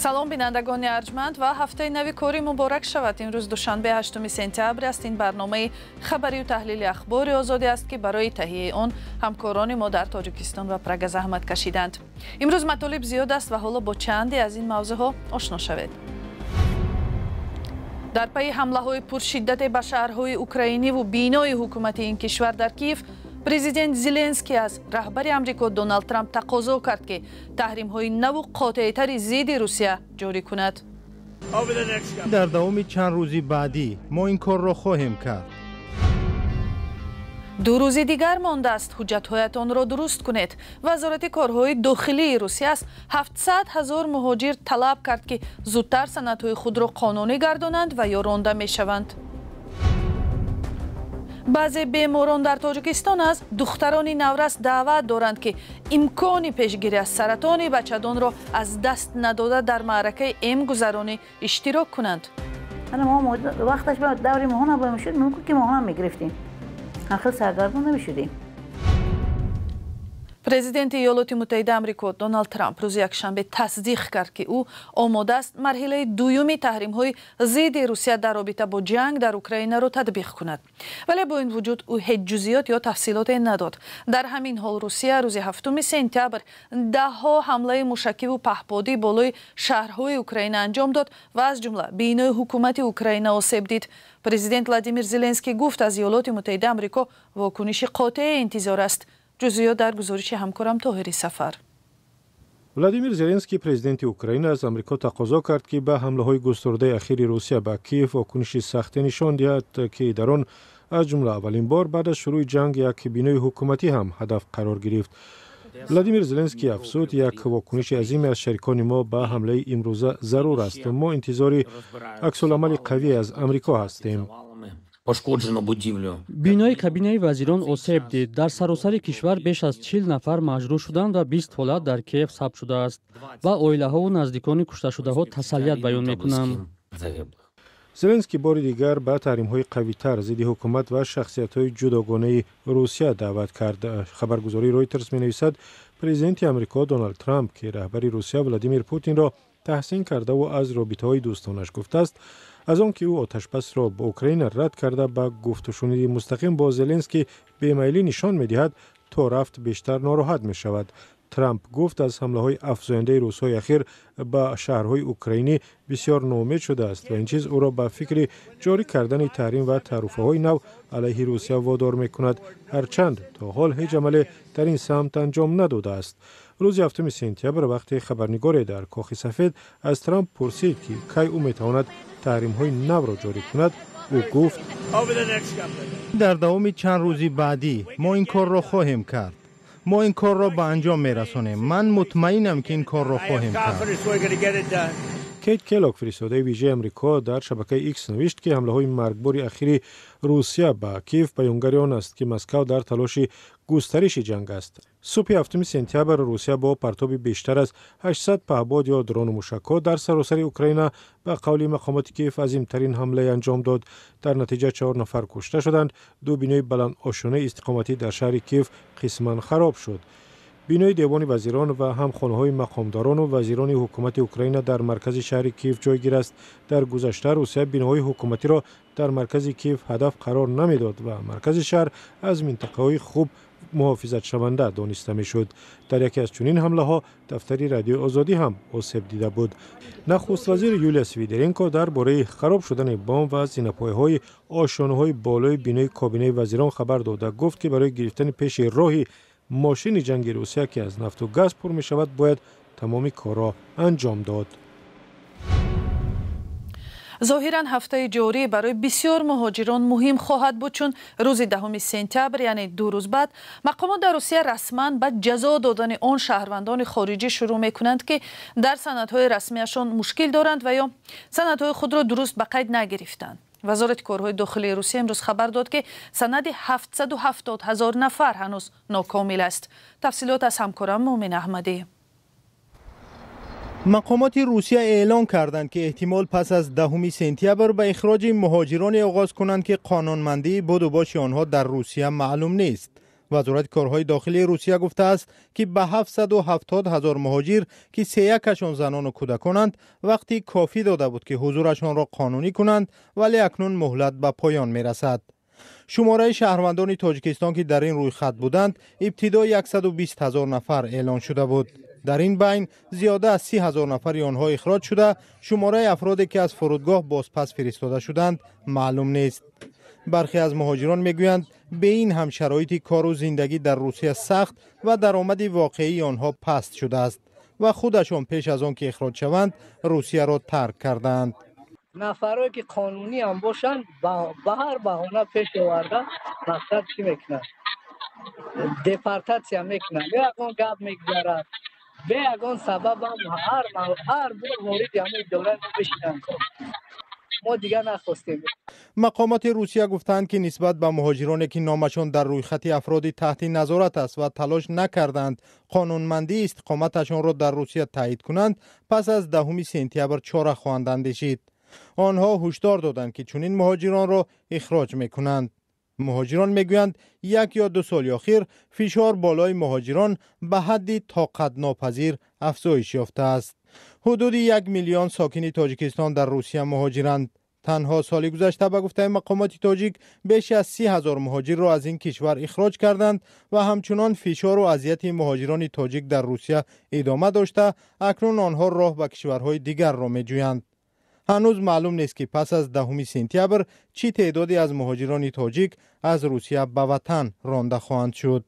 Салом, бинандагони арҷманд, ва ҳафтаи нави корӣ муборак шавад. Имрӯз душанбе, 8 сентябр аст. Ин барномаи хабарию таҳлили Ахбори Озодӣ аст, ки барои таҳияи он ҳамкорони мо дар Тоҷикистон ва Прага заҳмат кашиданд. Имрӯз матолиб зиёд аст ва ҳоло бо чанде аз ин мавзӯъҳо ошно шавед. Дар пайи ҳамлаҳои пуршиддате ба шаҳрҳои украиниву бинои ҳукумати ин кишвар дар Киев, президент Зеленский аз раҳбари Амрико Доналд Трамп тақозо кард, ки таҳримҳои наву қотеътари зидди Русия ҷорӣ кунад. Дар давоми чанд рӯзи баъдӣ мо ин корро хоҳем кард. 2 рӯзи дигар мондааст, ҳуҷҷатҳоятонро дуруст кунед. Вазорати корҳои дохилии Русия аз 700 ҳазор муҳоҷир талаб кард, ки зудтар санадҳои худро қонунӣ гардонанд ва ё ронда мешаванд. Баъзе беморон дар Тоҷикистон аз духтарони наврас даъват доранд, ки имкони пешгирӣ аз саратони бачадонро аз даст надода, дар маъракаи эмгузаронӣ иштирок кунанд. Вақташ даври моҳона мешуд, мумкин ки моҳона мегирифтем, хел саргардон намешудем. Президенти Иёлоти Муттаҳида Амрико Доналд Трамп рӯзи якшанбе тасдиқ кард, ки ӯ омода аст марҳилаи дуюми таҳримҳои зидди Русия дар робита бо ҷанг дар Украинаро татбиқ кунад, вале бо ин вуҷуд ӯ ҳеҷ ҷузъиёт ё тафсилоте надод. Дар ҳамин ҳол Русия рӯзи 7 сентябр даҳҳо ҳамлаи мушакиву паҳподӣ болои шаҳрҳои Украина анҷом дод ва аз ҷумла бинои ҳукумати Украина осеб дид. Президент Владимир Зеленский гуфт, аз Иёлоти Муттаҳида Амрико вокуниши қотеъе интизор аст. Ҷузъиёт дар гузориши ҳамкорам Тоҳири Сафар. Владимир Зеленский, президенти Украина, аз Амрико тақозо кард, ки ба ҳамлаҳои густурдаи ахири Русия ба Киев вокуниши сахте нишон диҳад, ки дар он аз ҷумла аввалин бор баъд аз шурӯъи ҷанг як бинои ҳукуматӣ ҳам ҳадаф қарор гирифт. Владимир Зеленский афзуд, як вокуниши азиме аз шарикони мо ба ҳамлаи имрӯза зарур аст. Мо интизори аксуламали қавӣ аз Амрико ҳастем. Бинои кабинаи вазирон осеб дид. Дар саросари кишвар беш аз 40 нафар маҷрӯҳ шуданд ва 20 ҳолат дар Киев сабт шудааст. Ба оилаҳову наздикони кушташудаҳо тасаллият баён мекунам. Зеленский бори дигар ба таҳримҳои қавитар зидди ҳукумат ва шахсиятҳои ҷудогонаи Русия даъват кард. Хабаргузории Ройтерс менависад, президенти Амрико Доналд Трамп, ки раҳбари Русия Владимир Путинро таҳсин кардаву аз робитаҳои дӯстонаш гуфтааст, аз он ки ӯ оташбасро бо Украина рад карда, ба гуфтушуниди мустақим бо Зеленский бемайлӣ нишон медиҳад, то рафт бештар нороҳат мешавад. Трамп гуфт, аз ҳамлаҳои афзояндаи рӯзҳои ахир ба шаҳрҳои украинӣ бисёр ноумед шудааст ва ин чиз ӯро ба фикри ҷорӣ кардани таҳрим ва таъруфаҳои нав алайҳи Русия водор мекунад, ҳарчанд то ҳол ҳеҷ амале дар ин самт анҷом надодааст. Рӯзи 7 сентябр, вақте хабарнигоре дар Кохи Сафед аз Трамп пурсид, ки кай ӯ метавонад таҳримҳои навро ҷорӣ кунад, ӯ гуфт: Дар давоми чанд рӯзи баъдӣ мо ин корро хоҳем кард. Мо ин корро ба анҷом мерасонем. Ман мутмаинам, ки ин корро хоҳем кард. Кейт Келлог, фиристодаи вижаи Амрико, дар шабакаи Икс навишт, ки ҳамлаҳои маргбори ахири Русия ба Киев баёнгари он аст, ки Москав дар талоши густариши ҷанг аст. Субҳи 7 сентябр Русия бо партоби бештар аз 800 паҳбод ё дрону мушакҳо дар саросари Украина, ба қавли мақомоти Киев, азимтарин ҳамлае анҷом дод. Дар натиҷа чаҳор нафар кушта шуданд, ду бинои баландошонаи истиқоматӣ дар шаҳри Киев қисман хароб шуд. Бинои Девони вазирон ва ҳам хонаҳои мақомдорону вазирони ҳукумати Украина дар маркази шаҳри Киев ҷойгир аст. Дар гузашта Русия биноҳои ҳукуматиро дар маркази Киев ҳадаф қарор намедод ва маркази шаҳр аз минтақаҳои хуб муҳофизатшаванда дониста мешуд. Дар яке аз чунин ҳамлаҳо дафтари Радиои Озодӣ ҳам осеб дида буд. Нахуствазир Юлия Свидеренко дар бораи хароб шудани бом ва зинапояҳои ошёнаҳои болои бинои кобинаи вазирон хабар дода, гуфт, ки барои гирифтани пеши роҳи мошини ҷанги Русия, ки аз нафту газ пур мешавад, бояд тамоми корро анҷом дод. Зоҳиран, ҳафтаи ҷорӣ барои бисёр муҳоҷирон муҳим хоҳад буд, чун рӯзи 10 сентябр, яъне 2 рӯз баъд, мақомот дар Русия расман ба ҷазо додани он шаҳрвандони хориҷӣ шурӯъ мекунанд, ки дар санадҳои расмиашон мушкил доранд ва ё санадҳои худро дуруст ба қайд нагирифтанд. Вазорати корҳои дохилии Русия имрӯз хабар дод, ки санади 770 ҳазор нафар ҳанӯз нокомил аст. Тафсилот аз ҳамкорам Муъмин Аҳмадӣ. Мақомоти Русия эълон карданд, ки эҳтимол пас аз 10 сентябр ба ихроҷи муҳоҷироне оғоз кунанд, ки қонунмандии будубоши онҳо дар Русия маълум нест. Вазорати корҳои дохилии Русия гуфтааст, ки ба 770 ҳазор муҳоҷир, ки сеякашон занону кӯдаконанд, вақти кофӣ дода буд, ки ҳузурашонро қонунӣ кунанд, вале акнун муҳлат ба поён мерасад. Шумораи шаҳрвандони Тоҷикистон, ки дар ин рӯйхат буданд, ибтидо 120 ҳазор нафар эълон шуда буд. Дар ин байн зиёда аз 30 ҳазор нафари онҳо ихроҷ шуда, шумораи афроде, ки аз фурудгоҳ бозпас фиристода шуданд, маълум нест. Бархе аз муҳоҷирон мегӯянд, бе ин ҳам шароити кору зиндагӣ дар Русия сахт ва даромади воқеии онҳо паст шудааст ва худашон пеш аз он ки ихроҷ шаванд, Русияро тарк кардаанд. Нафарое ки қонунӣ ҳам бошанд, ба ҳар баҳона пеш оварда, мақсад чӣ мекунанд, депортатсия мекунанд. Ё ягон гап мегузарад, бе ягон сабабам ҳар бор вориди ҳамон идора мешинанд. Мо дигар нахостем. Мақомоти Русия гуфтаанд, ки нисбат ба муҳоҷироне, ки номашон дар рӯйхати афроди таҳти назорат аст ва талош накарданд қонунмандии истиқоматашонро дар Русия таъйид кунанд, пас аз 10 сентябр чора хоҳанд андешид. Онҳо ҳушдор доданд, ки чунин муҳоҷиронро ихроҷ мекунанд. Муҳоҷирон мегӯянд, 1 ё 2 соли охир фишор болои муҳоҷирон ба ҳадди тоқатнопазир афзоиш ёфтааст. Ҳудуди 1 миллион сокини Тоҷикистон дар Русия муҳоҷиранд. Танҳо соли гузашта, ба гуфтаи мақомоти тоҷик, беш аз 30 ҳазор муҳоҷирро аз ин кишвар ихроҷ карданд ва ҳамчунон фишору азияти муҳоҷирони тоҷик дар Русия идома дошта, акнун онҳо роҳ ба кишварҳои дигарро меҷӯянд. Ҳанӯз маълум нест, ки пас аз 10 сентябр чӣ теъдоде аз муҳоҷирони тоҷик аз Русия ба ватан ронда хоҳанд шуд.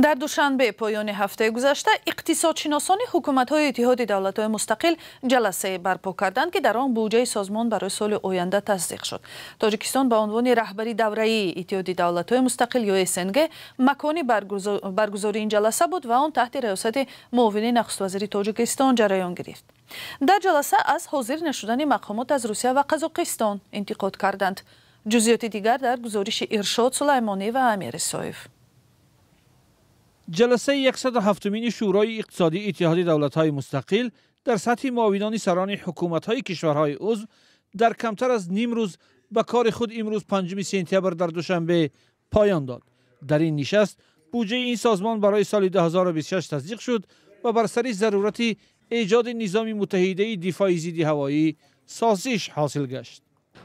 Дар Душанбе поёни ҳафтаи гузашта иқтисодшиносони ҳукуматҳои Иттиҳоди давлатҳои мустақил ҷаласае барпо карданд, ки дар он буҷаи созмон барои соли оянда тасдиқ шуд. Тоҷикистон ба унвони раҳбари давраии Иттиҳоди давлатҳои мустақил ё СНГ макони баргузории ин ҷаласа буд ва он таҳти раёсати муовини нахуствазири Тоҷикистон ҷараён гирифт. Дар ҷаласа аз ҳозир нашудани мақомот аз Русия ва Қазоқистон интиқод карданд. Ҷузъиёти дигар дар гузориши Иршод Сулаймонӣ ва Амир Исоев. Ҷаласаи 107-умини Шӯрои иқтисодии Иттиҳоди давлатҳои мустақил дар сатҳи муовинони сарони ҳукуматҳои кишварҳои узв дар камтар аз ним рӯз ба кори худ имрӯз 5 сентябр дар Душанбе поён дод. Дар ин нишаст буҷаи ин созмон барои соли 2026 тасдиқ шуд ва бар сари зарурати эҷоди низоми муттаҳидаи дифои зидди ҳавоӣ созиш ҳосил гашт.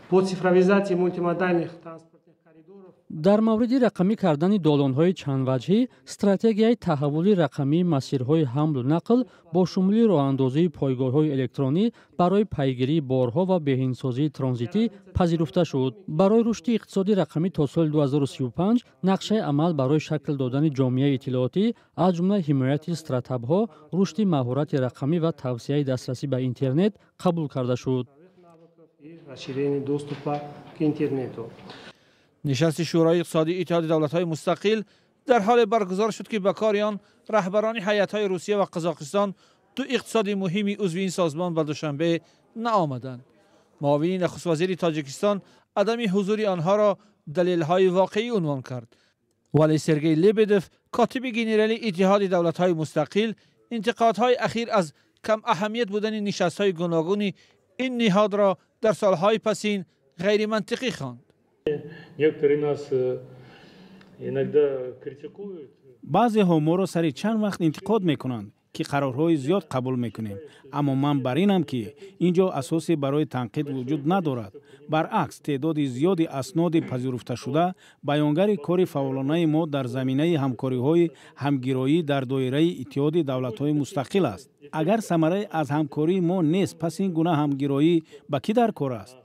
По цифровизации мультимодальных транспортных коридоров. Дар мавриди рақамӣ кардани долонҳои чандваҷҳӣ, стратегияи таҳаввули рақамии масирҳои ҳамлу нақл бо шумули роҳандозии пойгоҳҳои электронӣ барои пайгирии борҳо ва беҳинсозии транзитӣ пазируфта шуд. Барои рушди иқтисоди рақамӣ то соли 2035 нақшаи амал барои шакл додани ҷомеаи иттилоотӣ, аз ҷумла ҳимояти стратапҳо, рушди маҳорати рақамӣ ва тавсияи дастрасӣ ба интернет қабул карда шуд. Расширение доступа к интернету. Нишасти Шӯрои иқтисодии Иттиҳоди давлатҳои мустақил дар ҳоле баргузор шуд, ки ба кори он раҳбарони ҳайатҳои Русия ва Қазоқистон, ду иқтисоди муҳими узви ин созмон, ба Душанбе наомаданд. Муовини нахуствазири Тоҷикистон адами ҳузури онҳоро далелҳои воқеӣ унвон кард, вале Сергей Лебедев, котиби генералии Иттиҳоди давлатҳои мустақил, интиқодҳои ахир аз кам аҳамият будани нишастҳои гуногуни ин ниҳодро дар солҳои пасин ғайримантиқӣ хонд. Некоторые нас иногда критикуют. Баъзеҳо моро сари чанд вақт интиқод мекунанд, ки қарорҳои зиёд қабул мекунем, аммо ман бар инам, ки ин ҷо асосе барои танқид вуҷуд надорад. Баръакс, теъдоди зиёди асноди пазируфташуда баёнгари кори фаъолонаи мо дар заминаи ҳамкориҳои ҳамгироӣ дар доираи Иттиҳоди давлатҳои мустақил аст. Агар самарае аз ҳамкории мо нест, пас ин гуна ҳамгироӣ ба кӣ дар кор аст?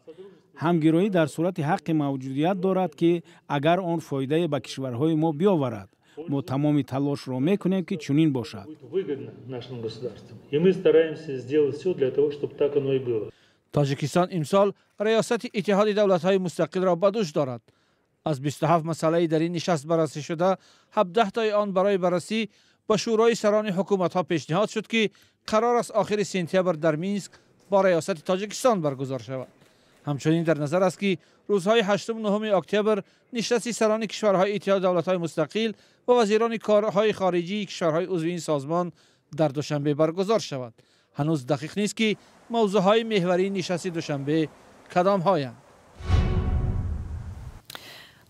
Ҳамгироӣ дар сурати ҳаққи мавҷудият дорад, ки агар он фоидае ба кишварҳои мо биёварад. Мо тамоми талошро мекунем, ки чунин бошад. Выгодно нашим государствам. И мы стараемся сделать все для того, чтобы так оно и было. Тоҷикистон имсол раёсати Иттиҳоди давлатҳои мустақилро ба дӯш дорад. Аз 27 масъалаи дар ин нишаст баррасӣ шуда, 17 тои он барои баррасӣ ба Шӯрои сарони ҳукуматҳо пешниҳод шуд, ки қарор аст охири сентябр дар Минск бо раёсати Тоҷикистон баргузор шавад. Ҳамчунин дар назар аст, ки рӯзҳои 8-9 октябр нишасти сарони кишварҳои Иттиҳоди давлатҳои мустақил ва вазирони корҳои хориҷии кишварҳои узви ин созмон дар Душанбе баргузор шавад. Ҳанӯз дақиқ нест, ки мавзӯъҳои меҳварии нишасти Душанбе кадомҳоянд.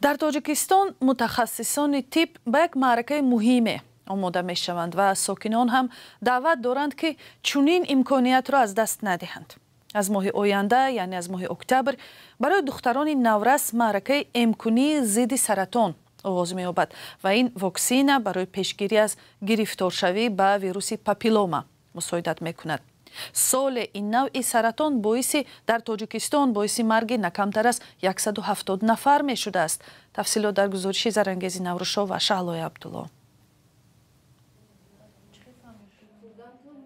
Дар Тоҷикистон мутахассисони тиб ба як маъракаи муҳиме омода мешаванд ва сокинон ҳам даъват доранд, ки чунин имкониятро аз даст надиҳанд. Аз моҳи оянда, яъне аз моҳи октябр, барои духтарони наврас маъракаи эмкунии зидди саратон оғоз меёбад ва ин воксина барои пешгирӣ аз гирифторшавӣ ба вируси папиллома мусоидат мекунад. Соле ин навъи саратон боиси дар Тоҷикистон боиси марги на камтар аз 170 нафар мешудааст. Тафсилот дар гузориши Зарангези Наврӯзшо ва Шаҳлои Абдулло.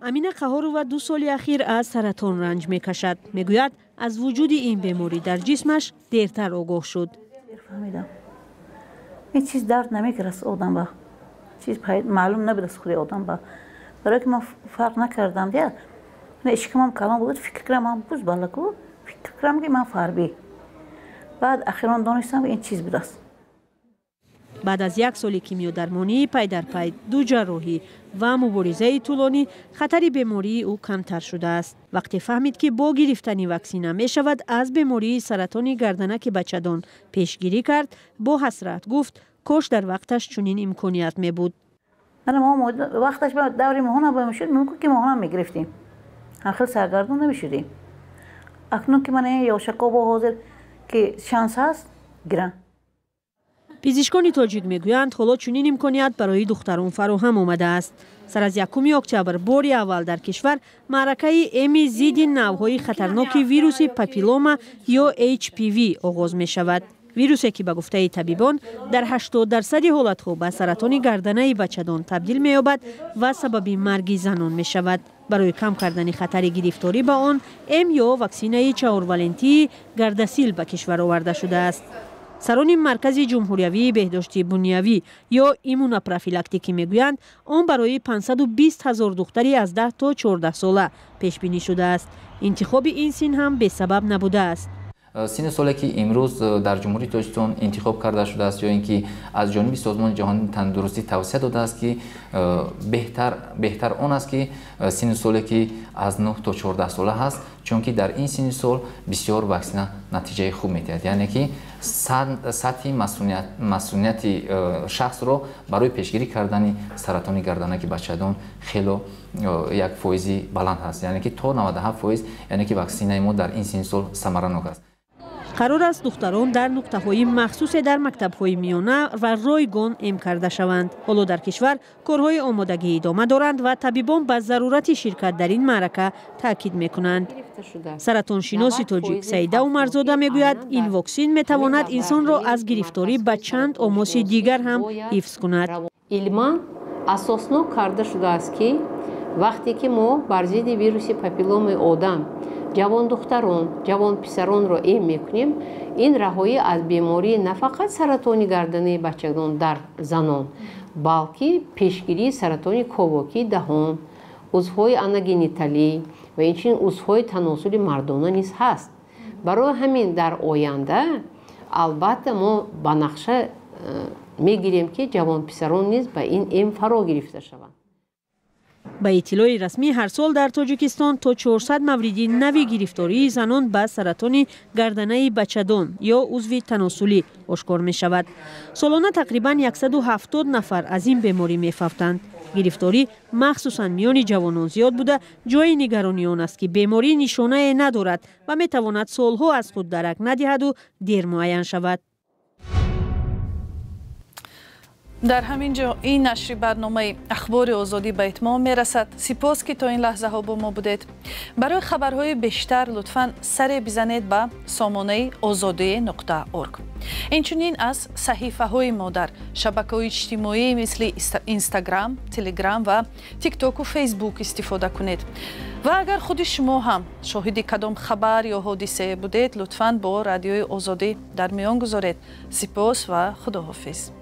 Амина Қаҳорова 2 соли ахир аз саратон ранҷ мекашад. Мегӯяд, аз вуҷуди ин беморӣ дар ҷисмаш дертар огоҳ шуд. Фаҳмидам, ин чиз дард намекард одам ба чиз маълум набуд аз худи одам ба, барои ки ман фарқ накардам. Дия ишкамам калон буд, фикр кардам ман буз балаку, фикр кардам ки ман фарбӣ. Баъд ахирон донистам ки ин чиз будааст. Баъд аз 1 соли кимиёдармонии пай дар пай, 2 ҷарроҳӣ ва муборизаи тӯлонӣ, хатари бемории ӯ камтар шудааст. Вақте фаҳмид, ки бо гирифтани ваксина мешавад аз бемории саратони гарданаки бачадон пешгирӣ кард, бо ҳасрат гуфт, кош дар вақташ чунин имконият мебуд. Вақташ даври моҳона мешуд, мумкин ки моҳона мегирифтем, ҳамхел саргардон намешудем. Акнун ки ман ёшако бо ҳозир ки шанс ҳаст, гирам. Пизишкони тоҷик мегӯянд, ҳоло чунин имконият барои духтарон фароҳам омадааст. Сар аз 1 октябр бори аввал дар кишвар маъракаи эми зидди навъҳои хатарноки вируси папиллома ё HPV оғоз мешавад. Вирусе ки ба гуфтаи табибон дар 80% ҳолатҳо ба саратони гарданаи бачадон табдил меёбад ва сабаби марги занон мешавад. Барои кам кардани хатари гирифторӣ ба он, эм ё ваксинаи чаҳорвалентии Гардасил ба кишвар оварда шудааст. Сарони маркази ҷумҳуриявии беҳдошти бунёвӣ ё иммунопрофилактикӣ мегӯянд, он барои 520 000 духтари аз 10 то 14 сола пешбинӣ шудааст. Интихоби ин син ҳам бесабаб набудааст. Синни соле ки имрӯз дар Ҷумҳурии Тоҷикистон интихоб карда шудааст ё ин ки аз ҷониби Созмони ҷаҳонии тандурустӣ тавсия додааст, ки беҳтар он аст, ки синни соле ки аз 9 то 14 сола ҳаст, чунки дар ин синни сол бисёр ваксина натиҷаи хуб медиҳад, яъне ки сатҳи масунияти шахсро барои пешгирӣ кардани саратони гарданаки бачадон хело як фоизи баланд ҳаст, яъне ки то 97%, яъне ки ваксинаи мо дар ин синни сол самаранок аст. Қарор аст духтарон дар нуқтаҳои махсусе дар мактабҳои миёна ва ройгон эм карда шаванд. Ҳоло дар кишвар корҳои омодагӣ идома доранд ва табибон ба зарурати ширкат дар ин маърака таъкид мекунанд. Саратоншиноси тоҷик Саида Умарзода мегӯяд, ин воксин метавонад инсонро аз гирифторӣ ба чанд омоси дигар ҳам ҳифз кунад. Илман асоснок карда шудааст, ки вақте ки мо бар зидди вируси папилломаи одам ҷавондухтарон, ҷавонписаронро эм мекунем, ин раҳоӣ аз бемории на фақат саратони гарданаи бачагон дар занон, балки пешгирии саратони ковокии даҳон, узвҳои аногениталӣ ва инчунин узвҳои таносули мардона низ ҳаст. Барои ҳамин дар оянда албатта мо ба нақша мегирем, ки ҷавонписарон низ ба ин эм фаро гирифта шаванд. Ба иттилои расмӣ, ҳар сол дар Тоҷикистон то 400 мавриди нави гирифтории занон ба саратони гарданаи бачадон ё узви таносулӣ ошкор мешавад. Солона тақрибан 170 нафар аз ин беморӣ мефавтанд. Гирифторӣ махсусан миёни ҷавонон зиёд буда, ҷои нигаронӣ он аст, ки беморӣ нишонае надорад ва метавонад солҳо аз худ дарак надиҳаду дер муайян шавад. Дар ҳамин ҷо ин нашри барномаи Ахбори Озодӣ ба итмом мерасад. Сипос, ки то ин лаҳзаҳо бо мо будед. Барои хабарҳои бештар лутфан саре бизанед ба сомонаи озодӣ.org. Инчунин аз саҳифаҳои мо дар шабакаҳои иҷтимоӣ мисли Инстаграм, Телеграм ва Тиктоку Фейсбук истифода кунед. Ва агар худи шумо ҳам шоҳиди кадом хабар ё ҳодисае будед, лутфан бо Радиои Озодӣ дар миён гузоред. Сипос ва худоҳофиз.